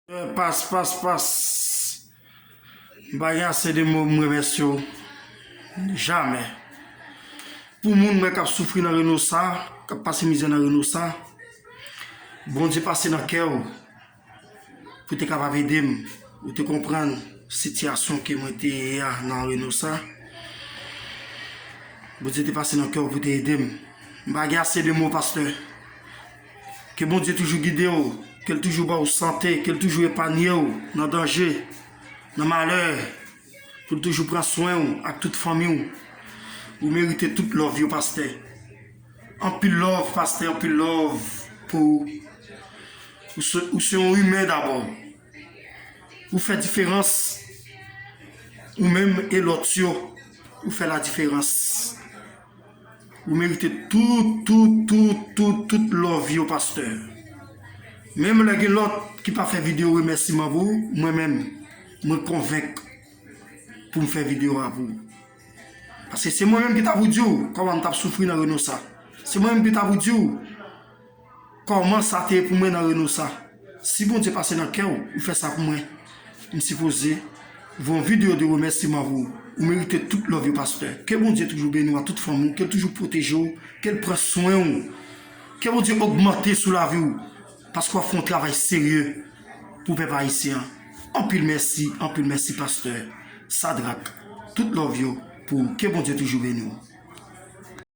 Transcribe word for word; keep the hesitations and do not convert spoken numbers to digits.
Pas, pas, pas. M pa gen ase de mo pou m remèsye w. Jamè. Pou moun mwen k ap soufri nan Reno sa, k ap pase mizè nan Reno sa, Bondye pase nan kè w pou te kapab ede m, ou te konprann sitiyasyon ke mwen te ye a nan Reno sa. Bondye te pase nan kè w pou te ede m. M pa gen ase de mo, pastè. Ke Bondye toujou gide w, ke l toujou ba w sante, ke l toujou epanye w nan danje, nan malè, pou l toujou pran swen w ak tout fanmi w. Ou merite tout love yo, pastè. Anpil love, pastè, anpil love pou ou. Ou se, ou se yon imen dabò. Ou fè diferans. Ou menm e lòt yo, ou fè la diferans. Ou merite tout, tout, tout, tout, tout love yo, pastè. Menm lè gen lòt ki pa fè videyo remèsiman pou ou, mwen menm, mwen konvenk pou m fè videyo a pou ou. Paske se mwen menm ki ta pou di w kòman m t ap soufri nan Reno sa. Se mwen menm ki ta pou di w kòman sa te ye pou mwen nan Reno sa. Si Bondye pase nan kè w, ou fè sa pou mwen, m sipoze voye yon videyo de remèsiman pou ou. Ou merite tout love yo, pastè. Ke Bondye toujou beni w ak tout fanmi w, ke l toujou pwoteje w, ke l pran swen w. Ke Bondye ogmante sou lavi w, paske w ap fè yon travay serye pou pèp ayisyen an. Anpil mèsi, anpil mèsi, pastè Sadrak. Tout love yo pou ou. Ke Bondye toujou beni w.